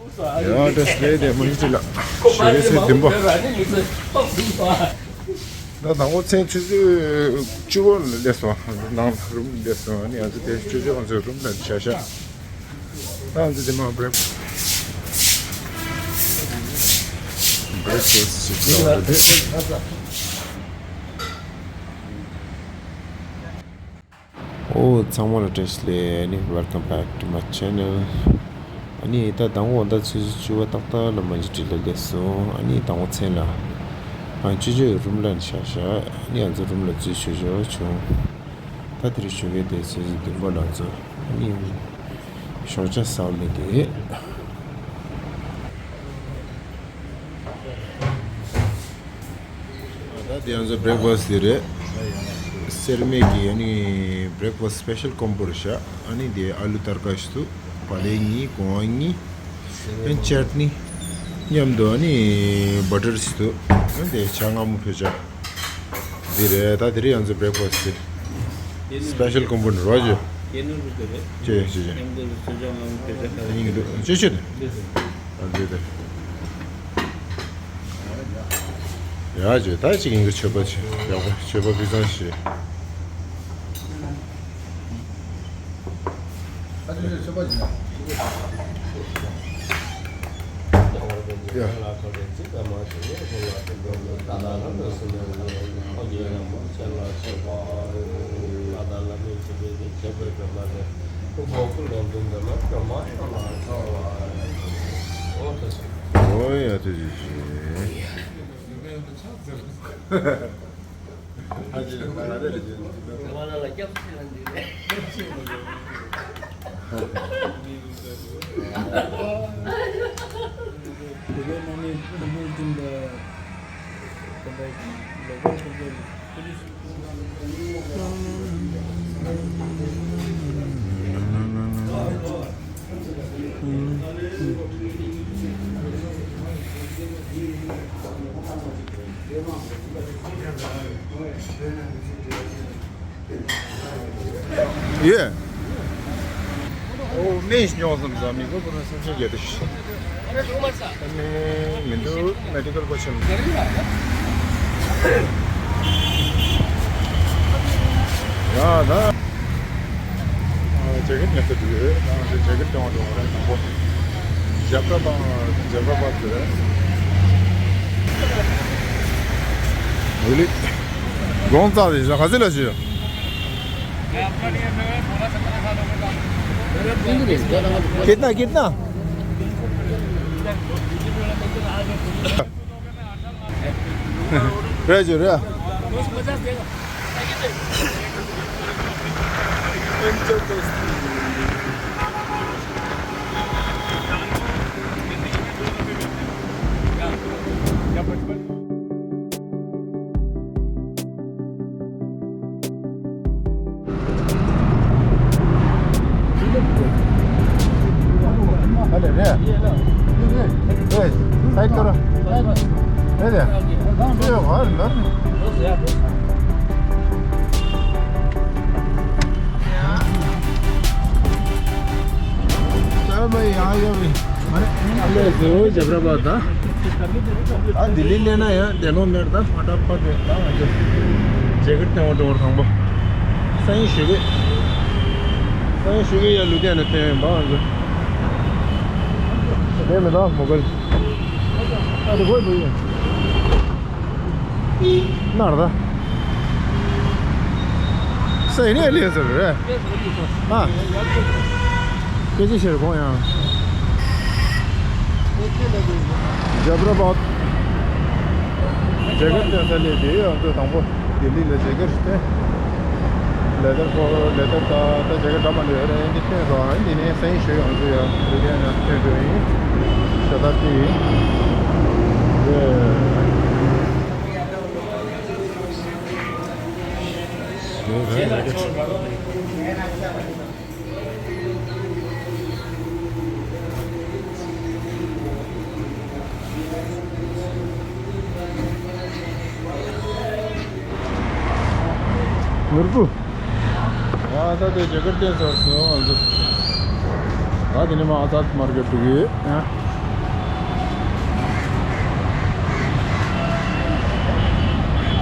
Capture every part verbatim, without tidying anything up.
ཡ་བཀྲ་ཤིས་བདེ་ལེགས། མུ་ནི་ཅི་ལགས། ཞོགས་པའི་ཚེ་བདུན་པ། ད་དང་པོ་མཚན་ཆུ་ཚོད་བཅུ་པ་ལ་སླེབས་སོང་། ནང་རུམ་ལ་སླེབས་སོང་། ཨ་ནི་ང་ཚོ་དེ་ཆུ་ཚོད་ང་ཚོའི་རུམ་ལ་བཞག་བཞག་ད་ང་ཚོ་དེ་མ་བྷི་རེག་བྷི་རེག་ཕ་སི་ཅིག་ཟ་བ་རེད། ཨོ་ཚང་མ་ལ་བཀྲ་ཤིས་བདེ་ལེགས། ཨ་ནི་welcome back to my channel. ཨ་ནི་ད་དང་པོ་ད་ཆུ་ཚོད་བཅུ་པ་ཏག་ཏག་ལ་མ་ཇི་ཊི་ལ་སླེབས་སོང་། ཨ་ནི་དང་པོ་མཚན་ལ་ཨ་ཆུ་ཚོད་རུམ་ལ་བཞག་བཞག་ཨ་ནི་ང་ཚོ་རུམ་ལ་འཛུལ་ཆོག་ཆོག་བྱུང་། ད་དེ་རིང་ཞོགས་ཀས་དེ་ཆུ་ཚོད་བདུན་པ་ལ་ང་ཚོ་ཨ་ནི་ཞོགས་ཇ་ཟ་བ་སླེབས་ཏེ། ད་དེ་ང་ཚོ་བྷི་རེག་ཕ་སི་དེ་རེད། སེར་སྨད་ཀྱི་ཨ་ནི་བྷི་རེག་ཕ་སི་སི་པེ་ཤལ་ཀོམ་བོ་རེད་ཤག་ཨ་ནི་དེ་ཨ་ལུ་ཏར་ཀ་ཞིག་འདུག་བག་ལེབ་གཉིས། གོང་བ་གཉིས། ཨ་ནི་ཅཊ་ནི་མཉམ་དུ་ཨ་ནི་བྷ་ཊར་ཞིག་འདུག་ཨ་ནི་དེ་ཇ་མངར་མོ་ཕོ་ཇ་འདི་རེད། ད་དེ་རིང་ང་ཚོ་བྷི་རེག་ཕ་སི་དེ་སི་པེ་ཤལ་ཀོམ་བོ་ནི་རོ་ཇོ། ཅེ་ཅེ་ཅེ། ཨ་ནི་འདུག་ཅེ་ཅེ་དེ། ཨ་འདི་དེ། ཡ་ཇོ་ད་ཅིག་ཡིན་གྱི་མཆོད་པ་ཆེ་ཡག་པོ་མཆོད་པ་ཕུལ་ཙང་ཞེས། ཡ། ཨོ་ཡ་ཐུགས་རྗེ་ཆེ། ཡེ། ཨོ་སྨན་ཞིག་ཉོ་བསམ་ས། མི་ཁོ་པུ་ར་སེམས་ཤིང་རྒྱལ་དུ་ཤི། ཨ་ནི་མི་འདུག་མེ་ཌི་ཀལ་གོ་ཆེན། ཡ་ད། ཇེ་ཀེ་ཊི་ཉར་ཚུལ་འདུག་ཡོད། ང་ཚོས་ཇེ་ཀེ་ཊི་སྟོན་པ་འགྲོ་བ་རེད། དང་པོ་ཇབ་ར་པ། ཇབ་ར་པ་དེ་རེད། ཝི་ལི། དགོང་ཙག་དེ་ག་ཚོད་ལ་ཞུ། कितना कितना རེད་ཇོ་རེད། अरे रे। ए, साइड कर। ए दे। ए भाई नर। चल भाई, यहाँ आ गया भाई। अरे, अरे, जरूर जबराबाद था। आ, दिल्ली लेना है, देनो मेरे था, फटाफट भेजना है, जो जैकेट थे, वो डोर खाऊंगा। सही शुरू। सही शुरू या लुधियाना थे, बाहर जो। अरे, मैं था, मुगल। अरे, कोई भैया। ནར་ད། སེ་ནི་ལི་ཟེར་རེད། ཨ། སྐད་ཆ་བཤད་གོང་ཡང་། ཇབ་ར་བཱད། ཇེ་ཀེ་ཊི་སྟོན་ས་ལས་དེ་ཡང་ཚོ་དང་པོ་ལྡི་ལི་ལ་ཇེ་ཀེ་ཊི་སྟོན། ལེ་ཐར་ཀོ་ལེ་ཐར་ད་ད་ཇེ་ཀེ་ཊི་འདྲ་མ་འདྲ་ཡོད་རེད། འདི་སྟོན་སོང་། འདི་ནས་སེ་ནི་ཞུ་ཡང་ཚོ་ཡང་ལུ་དེ་ཡང་སྟོན་འགྲོ་ཡིན། ཤ་སྟག་ཅིག་ཡིན། དེ། ནོར་བུ། ཡ་ད་དེ་ཇེ་ཀེ་ཊི་སྟོན་ཚར་སོང་ང་ཚོ། ད་དེ་ནས་མར་ཨ་ཛད་མར་ཀེ་ཊི་འགྲོ་གི་ཡོད།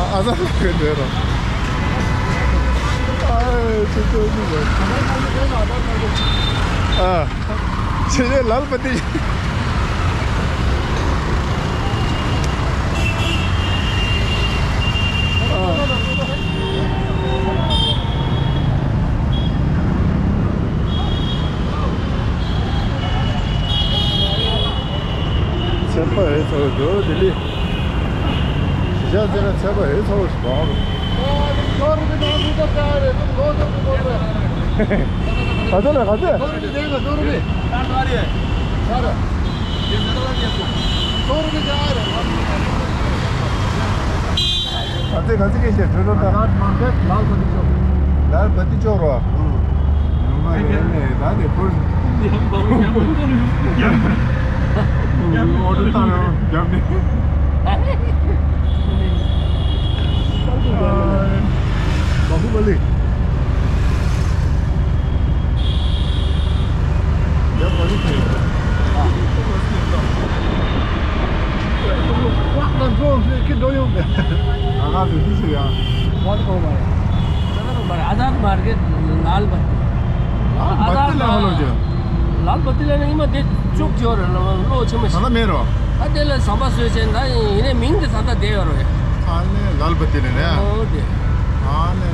ཨ་ཨ་ཟ་ལ་ག་འདྲ་ར། ཨ་ཆེ་ཆེ་ཆེ། ཨ་ཆེ་ཆེ་ལལ་པ་ཏི། ཨ། ཚན་པ་ཧེ་ཚོ་འགྲོ་དེ་ལི། ཞག་ཚེ་ན་ཚན་པ་ཧེ་ཚོ་ཞིག་གང་རུ། ཨ་ཚོ་ལ་ག་ཚོད། ཨ་ཙི་ག་ཚི་སྐད་བཤད་གྲོས་གྲོས་དང་། ལལ་བ་ཏི་ཅོག་ལལ་བ་ཏི་ཅོག་རོ། ཨུ། ཡོང་མ་རེད་ལེ་ད་དེ་ཕུར། ཨོ་ཏོ་བཏང་རོགས་རྒྱབ་ནས། བ་ཧུ་བ་ལི། आजाद मार्केट लाल बत्ती। लाल बत्ती ला होलो जो। लाल बत्ती ला नहीं मत दे चुक जो रे लो लो छे में। साला मेरो। अदे ले संबा सोचे ना इने मिंग के साथ दे रो। आले लाल बत्ती ले ने। ओ दे। आले।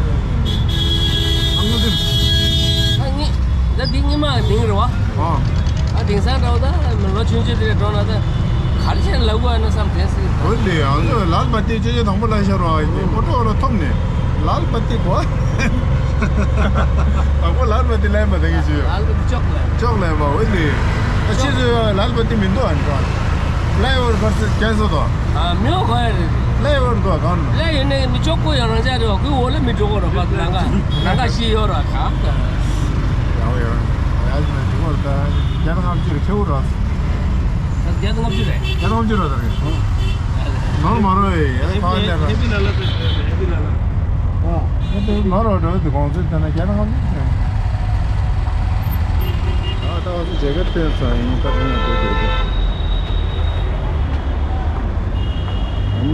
हम दिन। अनि द दिङ मा दिङ रो। ཨོ། ཨ་དེང་སང་འདྲ་བོ་ད་ལོ་ཆུང་ཆུང་དེ་འགྲོ་ན་ད་ག་རེ་བྱས་ལབ་དགོས་ཨ་ན་བསམ་དྲན་སྲིད། འོ་ལེ་ཨ་ནི་ལལ་བ་ཏི་ཅོ་ཅོ་དང་པོ་ལ་ཤར་བ་ཡིན་ཏེ་ཨོ་ཏོ་ལ་ཐོབ་ནས་ལལ་བ་ཏི་གོ། དང་པོ་ལལ་བ་ཏི་ལན་པ་དེ་གི་ཅི་ཡོད། ལལ་བ་ཏི་ཅོག་ལན། ཅོག་ལན་པ་འོ་ལེ། ཨ་ཕྱིས་སུ་ལལ་བ་ཏི་མི་འདུག་ཨ་ནི་ཀ་ལའི་ཨོ་བར་ག་ཚོད་རྒྱན་བཟོ་དོ། ཨ་མི་འོ་ག་ཡ་རེད། ལའི་ཨོ་བར་འདུག་ག་ནོ། ལའི་ཡོད་ནས་མི་ཅོག་པོ་ཡང་རང་ཅག་རེད་བ་ཁོའི་འོག་ལ་མི་འགྲོ་གོ་ར་བ་ནང་ག་ནང་ག་ཤི་ཡོད་ར་ག་ཡང་ཡང་ཡང་ཡང་ཡང་ཡང་ཡང་ཡང་ཡང་ཡང་ཁྱེད་རང་ཨ་མཆོད་རེད་ཁྱེད་འོ་ར། ད་བརྒྱ་དང་ལྔ་བཅུ་རེད། བརྒྱ་དང་ལྔ་བཅུ་ར་ད་རེད། ནོར་མ་རོ་ཡེ་ཡ་ཁ་ལེ་ར། ཧེ་པི་ལ་ལ་ཧེ་པི་ལ་ལ། ཨོ། ཧེ་པི་ནོར་རོ་འགྲོ་དུས་གོང་ཚད་ད་ན་བརྒྱ་དང་ལྔ་བཅུ་རེད། ད་ད་བ་སུ་མཇལ་ཁ་ཐེབས་ས་ཡིན་ད་དེ་ན་དེ་དེ་དེ། ཨན་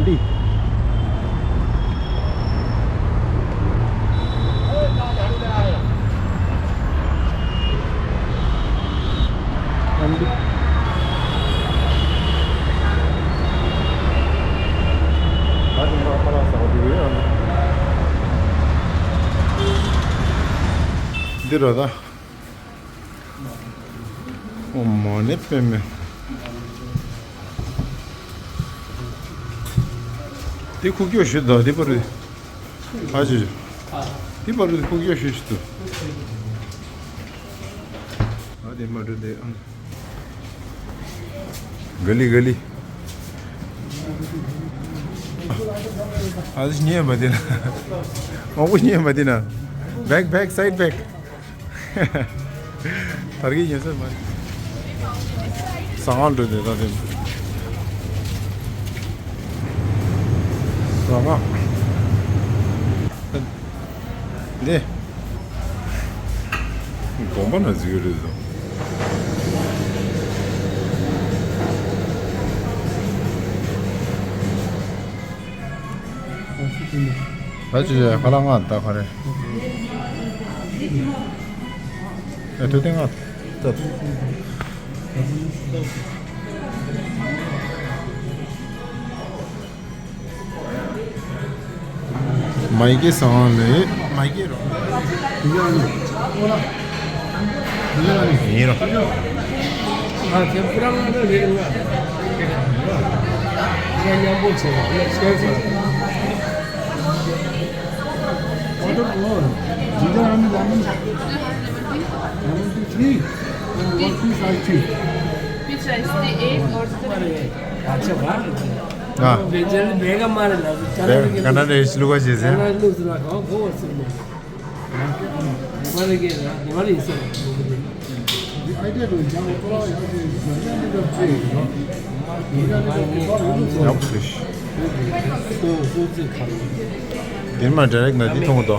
ཏི། འདི་རོ་ད། ཨོ་མ་ཎི་པདྨེ། དེ་ཁུག་ཀྱོག་ཞུ་དོ་དེ་པར། ཨ་ཅེ། དེ་པར་ཁུག་ཀྱོག་ཞུ་ཞུ་དོ། ཨ་དེ་མ་འགྲོ་དེ་ཨང་། ག་ལི་ག་ལི། ཨ་ཅེ་ཉེ་མ་དེ་ན། མང་པོ་ཉེ་མ་དེ་ན། བེག་བེག་སའིད་བེག། དར་གྱི་ཉེ་སར་མ། ཟ་ཁང་འགྲོ་དེ་ད་དེ། ཟ་ཁང་། འདི། དགོན་པ་ན་ཟིག་རེད་ཟོ། ད་ཅི་ཡ་ཁ་ལག་ང་ད་ག་རེ། ཨ་ཐུ་ཏེ་ང་ད། མ་ཡི་གེ་སང་ལེ་མ་ཡི་གེ་རོ། ཡིན་རོ། Which rice? The egg or the हाँ। कनाडा इस लुगा चीज़ है। Yap fish. Didn't my direct na di tong do.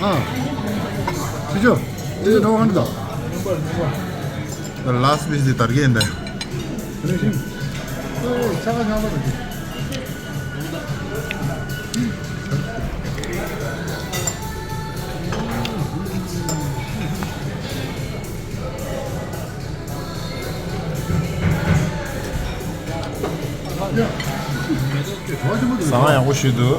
ཨ། ཕྱི་ཕྱོགས། ཕྱི་ཕྱོགས་ནང་ཧན་ད། ལཱསི་པིས་དེ་དར་གྱི་ཡིན་ད། ཆ་ག་ཆ་ག་རེད། གསང་བ་ཡག་པོ་ཞིག་འདུག་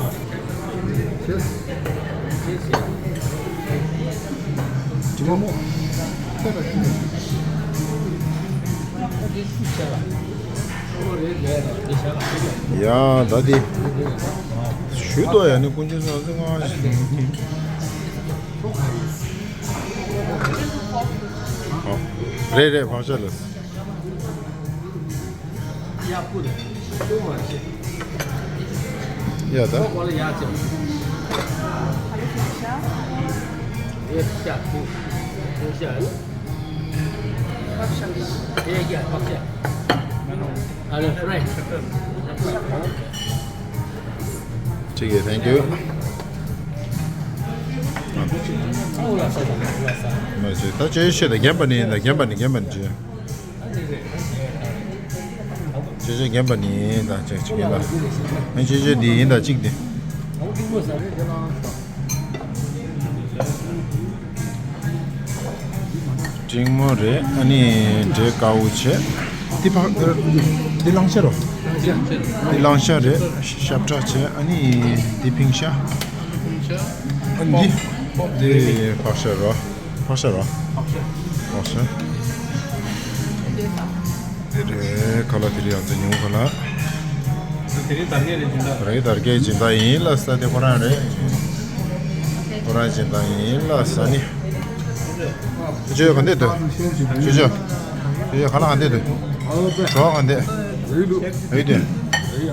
ཡ་ད་དེ་ཞུ་དོ་ཡ་ནི་ཀུན་མཁྱེན་སོང་ཙང་ང་། རེད་རེད། བག་ཆགས་ལ། ཡ་ད། ཨ་ལེ་ཕ་རེ། ཅིག་གི་thank you། མ་བྱེད་ད་ཅེས་བཤད་ད་རྒན་པ་ནི་ཡིན་ད་རྒན་པ་ནི་རྒན་པ་ནི་ཅེས། ཅེས་ཅེས་རྒན་པ་ནི་ཡིན་ད་ཅེས་ཅིག་ཡིན་ལ། ཨ་ཅེས་ཅེས་འདི་ཡིན་ད་ཅིག་འདི། འབྲིང་མོ་རེད། ཨ་ནི་འབྲས་དཀར་པོ་བྱས། འདི་ཕག་འདི་གླང་ཤ་རོ། འདི་གླང་ཤ་རེད། ཤ་བཀྲ་བྱས། ཨ་ནི་འདི་ཕིང་ཤ། ཨ་འདི་འདི་ཕག་ཤ་རོ། ཕག་ཤ་རོ། ཕག་ཤ། འདི་རེད། ཁ་ལག་དེ་རིང་ཡང་ཚོ་ཉུང་ཁ་ལག་དེ་རིང་དར་རྒྱས་རེད་སྦྱིན་བདག་རེད། དར་རྒྱས་སྦྱིན་བདག་ཡིན་ལ་ས་དེ་ཁོ་རང་རེད། ཁོ་རང་སྦྱིན་བདག་ཡིན་ལ་ས་ནི། ཅོ་ཅོ་ག་འདྲས་འདུག་ཅོ་ཅོ། ཅོ་ཅོ་ཁ་ལག་ག་འདྲས་འདུག་གྲོགས་ག་འདྲས། ཡོད་དེ། ཡ་ཨ་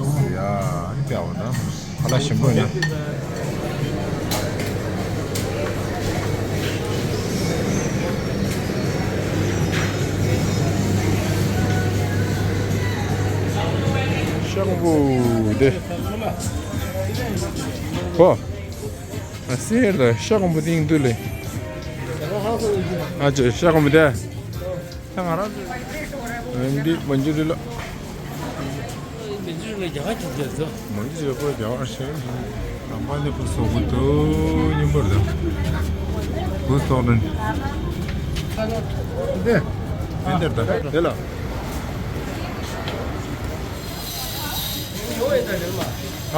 ནི་དཔེ་ཨ་བ་ན། ཁ་ལག་ཞིམ་པོ་ཡིན། ཤ་སྐམ་པོ་དེ། ཧོ། ཨ་སེར་ལ་ཤ་སྐམ་པོ་དེ་ཡིན་འདུག་ལེ། ཨ་ཅེ་ཤ་སྐམ་པོ་དེ། ད་ང་རང་ཚོ་རིམ་འདི་མ་འཇུ་རི་ལ། མི་འཇུ་རི་ལ་རྒྱ་གར་གྱི་རྒྱ་ཚོ། མ་འཇུ་རི་པོ་རྒྱ་གར་ཤེས། རང་པ་ནི་བུ་སོག་པོ་དུ་མཉམ་པར་དང་། བུ་སོག་ནི། འདི། འདི་འདིར་དང་དེ་ལ། ཨ།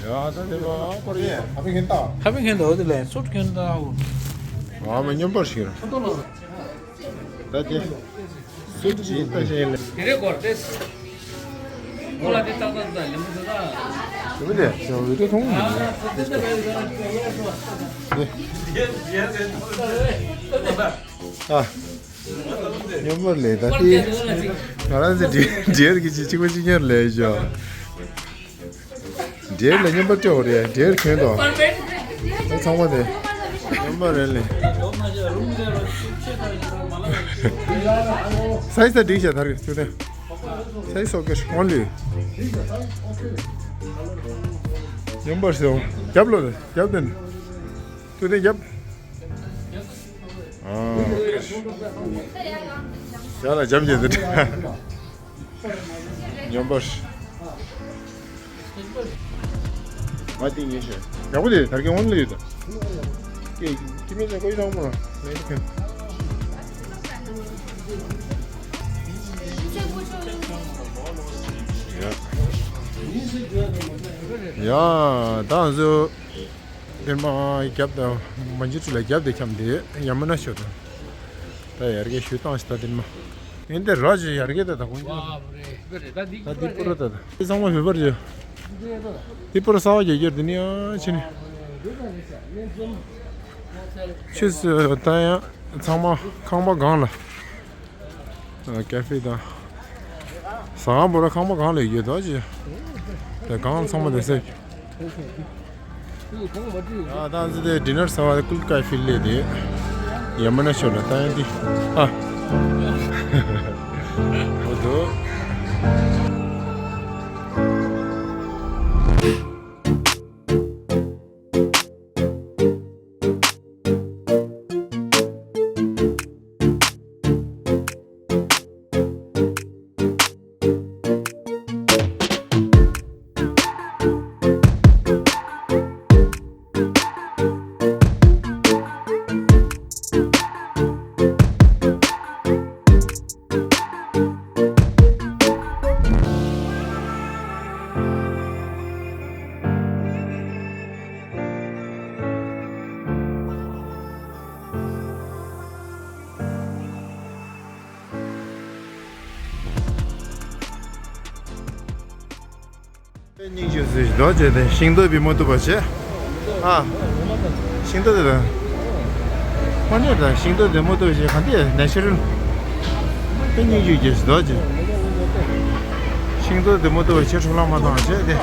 ཡ་ད་དེ་ལ་ཨ་པར་ཡེ། ཧ་པི་ཁེན་ཏ། ཧ་པི་ཁེན་ཏ་འོ་དེ་ལ་སུད་ཁེན་ཏ་འོ། ཨ་མ་མཉམ་པར་ཤེས་ར། ད་དེ། སུད་ཅི་ད་ཅི་ལ། དེ་རེ་གོར་ཏེས། ཁོ་ལ་དེ་ཏག་ཏག་ཏག་ལེ་མོ་ཟེར་ད། ཡོད་མི་འདི་ཡང་བི་ཌིའོ་མཐོང་མི་འདུག་ཨ། སྨྱོན་པ་ལས་ད་ལྟའི་ང་རང་ཚོ་འདི་འདྲེར་གྱི་ཅི་གཅིག་པ་གཅིག་རྐྱང་ལས་ཤོག་འདྲེར་ལ་སྨྱོན་པ་སྤྲོད་རེད། འདྲེར་གྱོན་དོ། ཚང་མ་དེ་སྨྱོན་པ་རེད་ལས། སའི་ས་འགྲིག་བྱ་དར་གི་ཚུལ་ལྡན། Size okay only. སྨྱོན་པ་སེ་རྒྱབ་ལོ། རྒྱབ་དེ་ནི། ཏུ་དེ་རྒྱབ། ཨ། ཡ་ལ་རྒྱབ་རྒྱབ་དེ། སྨྱོན་པ། མ་ཏི་ཉེ་ཤོས། ཡག་པོ་དེ་དར་གྱི་འོང་ལ་ཡོད་དོ། ཀེ་ཀི་མེ་ཟེར་ཀོ་ཡི་རང་མོ་ལ་ལེ་ཏི་ཕན། ཡ། ད་ང་ཚོ་འདིར་མ་རྒྱབ་དང་མ་འཇིགས་ཁྲི་ལ་རྒྱབ་དེ་འཁྱམས་དེ་ཡ་མ་ན་ཤོད་དང་། ད་ཡར་རྒྱས་ཞུ་བཏང་ཞིག་ད་འདིར་མ། ཡིན་ཏེ་ར་ཅིག་ཡར་རྒྱས་ད་ད་གོང་ཅིག་ད་འདི་པུ་ར་ད་ད། འདི་ཚང་མ་བོད་པར་བྱས། འདི་པུ་ར་གསར་བ་རྒྱག་རྒྱུར་འདི་ནི་ཡང་ཕྱིན་ནི། ཕྱིས་སུ་ད་ཡང་ཚང་མ་ཁང་པ་སྒང་ལ། ཨ། ཀ་ཧྥེ་དང་། ཟ་ཁང་པུ་ར་ཁང་པ་སྒང་ལ་ཡོད་དོ་ཅི། དེ་སྒང་ཚང་མ་དེ་སེ། ཡ། ད་ང་ཚོ་དེ་ཌི་ནར་ཟ་བ་དེ་ཀུལ་ཀའི་ཕིལ་ལེ་དེ། ཡ་མ་ན་ཤོད་ལ་ད་ཡང་དེ། ཨ། འོ་དོ། སྙིང་རྗེ་སུ་ཞིག་རྡོ་བྱས་ཏེ་ཤིང་ཏོག་བི་མ་ཐུབ་པ་བྱས། ཨ། ཤིང་ཏོག་དེ་དང་། ཁོ་ནས་དང་ཤིང་ཏོག་དེ་མ་ཐུབ་བྱས་གང་དེ་ནེ་ཆུ་རལ། དཔེ་སྙིང་རྗེ་སུ་རྡོ་བྱས། ཤིང་ཏོག་དེ་མ་ཐུབ་བྱས་འཕྲོ་བརླག་མ་བཏང་བྱས་ཏེ།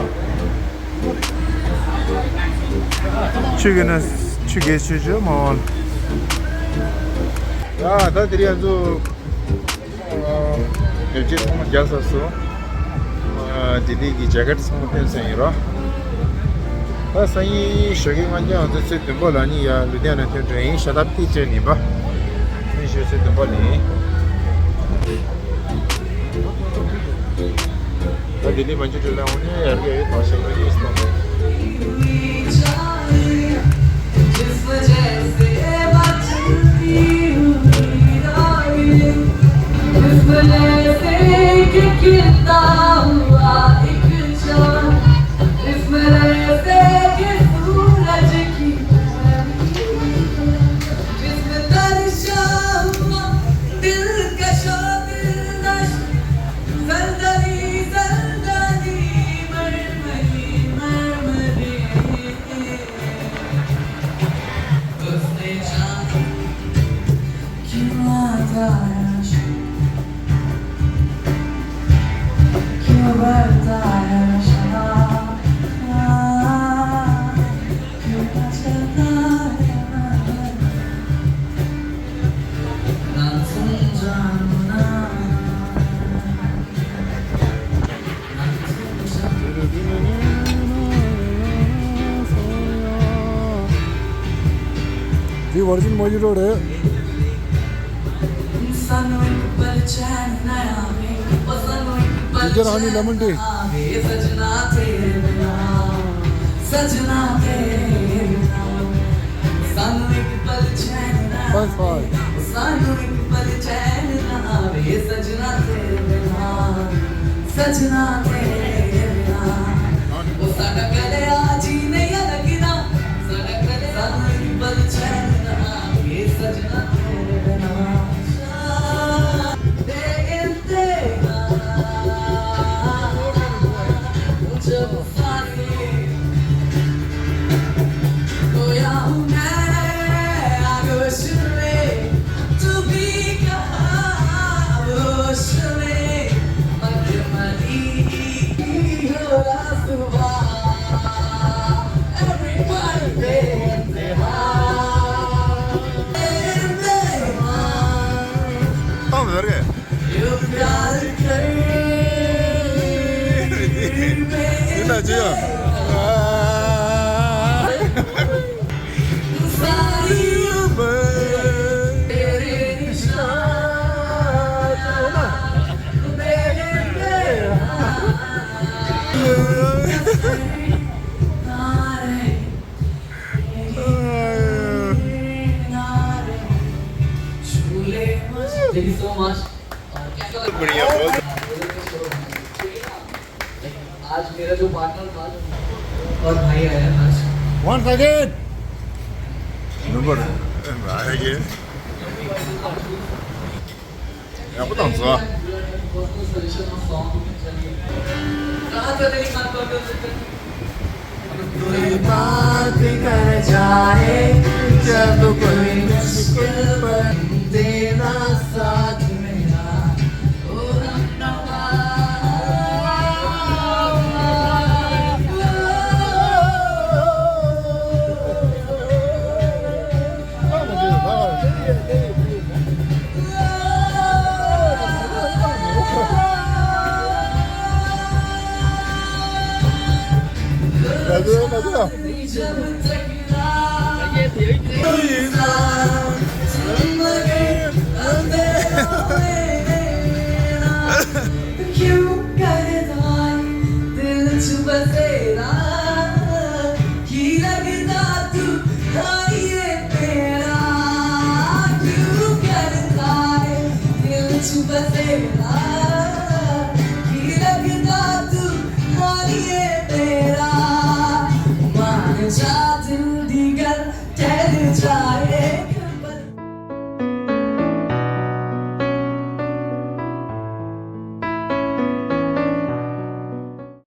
ཆུ་གི་ན་ཆུ་གེ་ཆུ་ཆུ་མ་བ་ལ། ཡ་ད་དེ་རིང་ང་ཚོ། ལེབ་ཅེ་ཚང་མ་རྒྱག་ཚར་སོང་། ལྡི་ལི་གི་ཇེ་ཀེཊ་ཚང་མ་སྟོན་ཚར་ཡིན་རོ། ད་སང་ཉིན་ཞོགས་ཀའི་སྔ་རྒྱ་ང་ཚོ་ཚེས་བདུན་པ་ལ་ནི་ཡ་ལུ་དྷི་ཡ་ན་ཐོན་འགྲོ་ཡིན། ཤ་ཏ་བི་ཏི་ཊྲེན་ཡིན་པ། སང་ཉིན་ཞོགས་ཚེས་བདུན་པ་ལ་ཡིན། ད་ལྡི་ལི་མ་འཇུ་འགྲོ་ལ་འོང་ནས་ཡར་རྒྱ་ཡོད་ཐང་ཤ་ཏ་བི་ཏི་ཊྲེན། འདི་ཝར་ཇིན་མོ་ཇི་ཊོ་རེད། Ginger honey lemon tea. Five five. ད་ཅི་ཡ། Thank you so much. और कैसा लगा? बढ़िया, बहुत। आज मेरा जो पार्टनर था और भाई आया आज। Once again. Number. आएंगे। यहाँ पर डांस हुआ। कोई बात कर जाए, जब कोई मुश्किल पर देना साथ मेरा। ओ रमनवा। क्यों करता है दिल छुप तेरा, की लगता तू था ये तेरा, क्यों करता है दिल छुप तेरा, की लगता तू था ये तेरा, मान जा दिल दी गल ठहर जाए।